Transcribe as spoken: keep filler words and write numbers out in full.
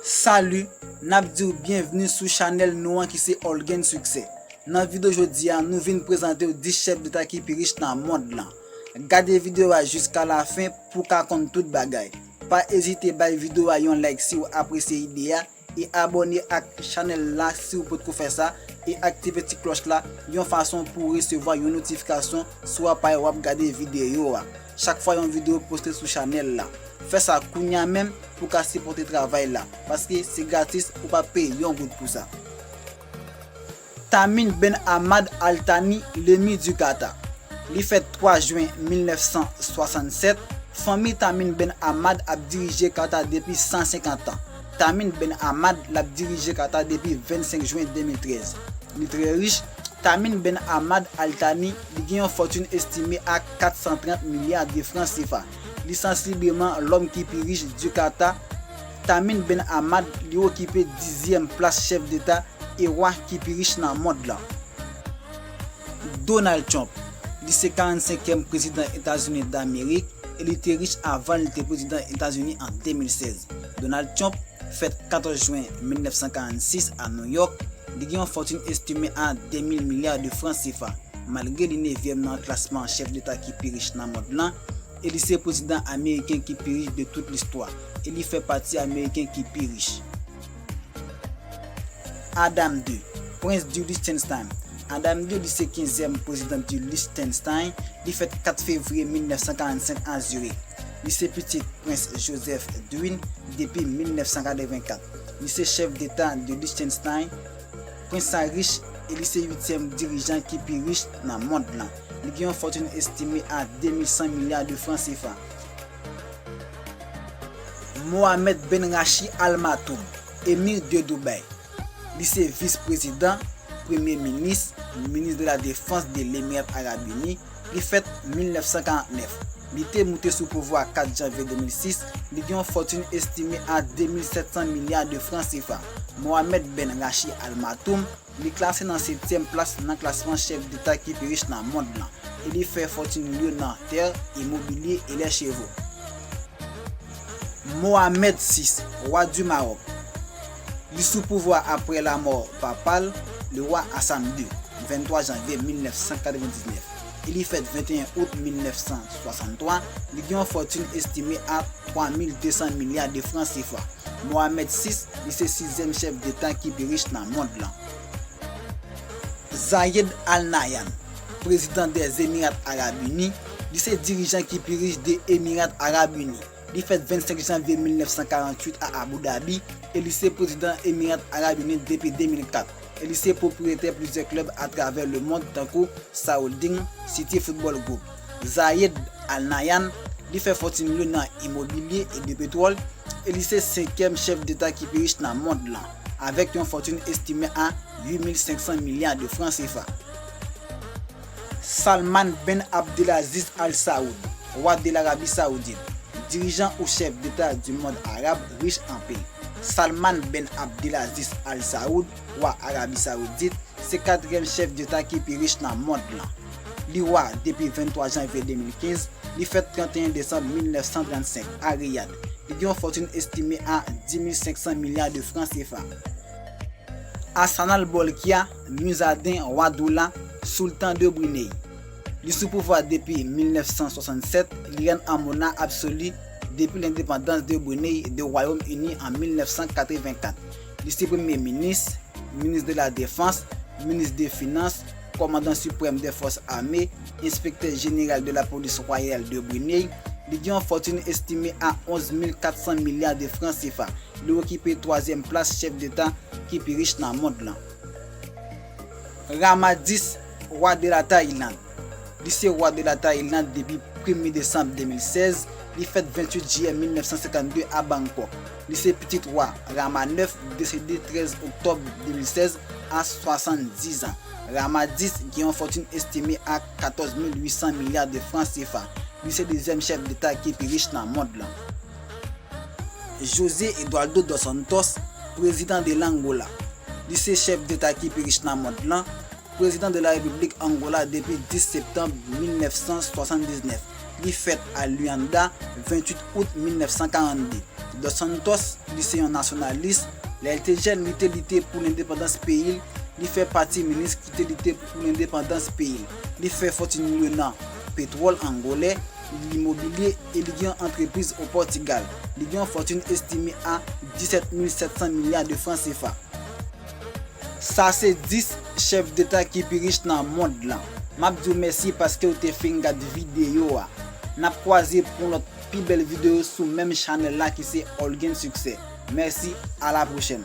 Salut, n ap di w byenvni sou chanèl nou an ki se Olgen Succès. Nan videyo jodi a, nou vin prezante w dis chèf deta ki pi rich nan mond lan. Gade videyo a jiska lafen pou w ka konn tout bagay. Pa ezite bay videyo a yon like si w apresye ide a, e abòne ak chanèl la si w potko fè sa, e aktive ti klòch la yon fason pou w resevwa yon notifikasyon sou aparèy w ap gade videyo a. Chak fwa yon videyo poste sou chanèl la, fè sa kounya menm pou w ka sipòte travay la, paske se gratis, ou p ap peye yon goud pou sa. Tamim Ben Hamad Al Thani, lemir di Qatar. Li fèt twa jen mil nèf san swasannsèt. Fanmi Tamim Ben Hamad ap dirije Qatar depi san senkant an. Tamim Ben Hamad l ap dirije Qatar depi vennsenk jen de mil trèz. Li trè rich. Tamim Ben Hamad Al Thani, li gen yon fòtin estime a kat san trant milya de fran sefa. Li sansibleman lòm ki pi rich di Qatar. Tamim Ben Hamad, li okipe dizyèm plas chèf deta e wa ki pi rich nan mond lan. Donald Trump, li se karannsenkyèm prezidan Etazini Damerik e li te rich avan li te prezidan Etazini an de mil sèz. Donald Trump fèt katòz jen mil nèf san karannsis a New York. Li gen yon fòtin estime a de mil milya de fran sefa. Malgre li nevyèm nan klasman chèf deta ki pi rich nan mond lan, e li se prezidan ameriken ki pi rich de tout listwa, e li fè pati ameriken ki pi rich. Adam de, prens di Liechtenstein. Adam de, li se kenzyèm prezidan di Liechtenstein. Li fèt kat fevriye mil nèf san karannsenk a Zurich. Li se pitit prens Joseph Druin depi mil nèf san katrevenkat. Li se chèf deta de Liechtenstein. Prens sa rich e li se uityèm dirijan ki pi rich nan mond lan. Li gen yon fòtin estime a de mil san milya de fran sefa. Mohammed Ben Rashid Al Maktoum, emir de Dubaï. Li se vis prezidan, premye minis, minis de la defans de Lemirat Arab Ini. Li fèt mil nèf san karant nèf. Li te moute sou pouvwa a kat janvye de mil sis. Li gen yon fòtin estime a de mil sèt san milya de fran sefa. Mohammed Ben Rashid Al Maktoum, li klase nan setyèm plas nan klasman chèf deta ki pi rich nan mond lan, e li fè fòtin li yo nan tè, imobilye e lè chevo. Mohamed sis, wa di Mawòk. Li sou pouvwa apre lamò papa l, lewa Hassan de, venntwa janvye mil nèf san katrevendiznèf, e li fèt venteyen out mil nèf san swasanntwa. Li gen yon fòtin estime a twa mil de san milya de fran sefa. Mohamed sis, li se sizyèm chèf deta ki pi rich nan mond lan. Zayed Al Nahyan, prezidan dè Emirat Arab Ini, li se dirijan ki pi rich de Emirat Arab Ini. Li fèt vennsenk janvye mil nèf san karannwit a Abu Dhabi e li se prezidan Emirat Arab Ini depi de mil kat. E li se pwopriyetè plizyè klèb atravè lemond tankou Saouding City Football Group. Zayed Al Nahyan, li fè fòtin li nan imobilye e de petwòl, e li se senkyèm chèf deta ki pi rich nan mond lan, avèk yon fòtin estime a uit mil senk san milya de fran sefa. Salman Ben Abdelaziz Al Saoud, wa de Larabi Saoudit, dirijan ou chèf deta di mond arab rich anpil. Salman Ben Abdelaziz Al Saoud, wa Arabi Saoudit, se katriyèm chèf deta ki pi rich nan mond lan. Li wa depi venntwa janvye de mil kenz, li fèt tranteyen desanm mil nèf san trannsenk a Riyad. Li gen yon fòtin estime a dis mil senk san milya de fran sefa. Hassanal Bolkiah Muhyiddin, wa Doula, Soultan de Brunei. Li sou pouvwa depi mil nèf san swasannsèt, li rèn an monak absoli depi lendepandans de Brunei de Wayòm Ini an mil nèf san katrevenkat. Li se premye minis, minis de la defans, minis de finans, kòmandan siprèm dè fòs ame, enspektè jeneral de la polis wayal de Brunei. Li gen yon fòtin estime a onz mil kat san milya de fran sefa. Li okipe twazyèm plas chèf deta ki pi rich nan mond lan. Rama dis, wa de la Tayiland. Li se wa de la Tayiland depi premye desanm de mil sèz. Li fèt vennwit jiyè mil nèf san senkannde a Bangkok. Li se pitit wa Rama nèf, desede trèz oktòb de mil sèz a swasanndizan. Rama dis gen yon fòtin estime a katòz mil uit san milya de fran sefa. Li se dezyèm chèf deta ki pi rich nan mond lan. José Eduardo dos Santos, prezidan de Langola. Li se chèf deta ki pi rich nan mond lan, prezidan de la Repiblik Angola depi dis septanm mil nèf san swasanndiznèf. Li fèt a Luanda, venntuit out mil nèf san karannde. Dos Santos, li se yon nasyonalis. Lè l te jèn, li te lite pou lendepandans peyi l. Li fè pati minis ki te lite pou lendepandans peyi l. Li fè fòtin li yo nan petwòl angolè, limobilye e li gen yon antrepriz o Pòtigal. Li gen yon fòtin estime a disèt mil sèt san milya de fran sefa. Sa se dis chèf deta ki pi rich nan mond lan. M ap di w mèsi paske w te fin gad videyo a. N ap kwaze pou yon lòt pi bèl videyo sou menm chanèl la ki se All Gain Succès. Mèsi, a la pwochèn.